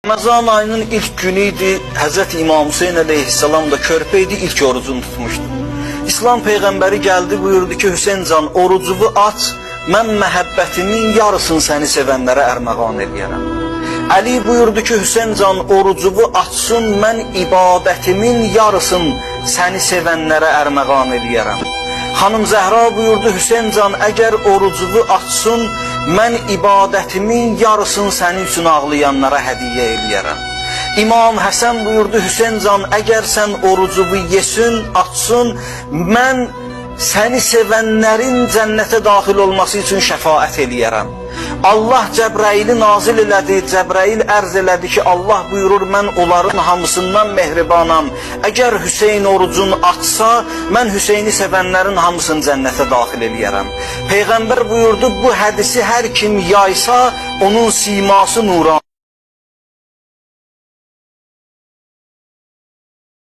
Ramazan ayının ilk günü idi. Həzrət İmam Hüseyn əleyhissalam da körpə idi, ilk orucunu tutmuşdu. İslam peyğəmbəri gəldi, buyurdu ki, Hüseyn can, orucuvu aç, mən məhəbbətimin yarısını səni sevənlərə ərməğan eləyərəm. Əli buyurdu ki, Hüseyn can, orucuvu açsın, mən ibadətimin yarısını səni sevənlərə ərməğan eləyərəm. Xanım Zəhra buyurdu, Hüseyn can, əgər orucuvu açsın, mən ibadətimin yarısını sənin üçün ağlayanlara hədiyyə eləyərəm. İmam Həsən buyurdu, Hüseyn can, əgər sən orucuvu yesin, açsın, mən səni sevənlərin cənnətə daxil olması üçün şəfaət eləyərəm. Allah Cəbraili nazil elədi, Cəbrail ərz elədi ki, Allah buyurur, mən onların hamısından mehribanam. Əgər Hüseyn orucunu açsa, mən Hüseyni sevənlərin hamısını cənnətə daxil eləyərəm. Peyğəmbər buyurdu, bu hədisi hər kim yaysa, onun siması nurani.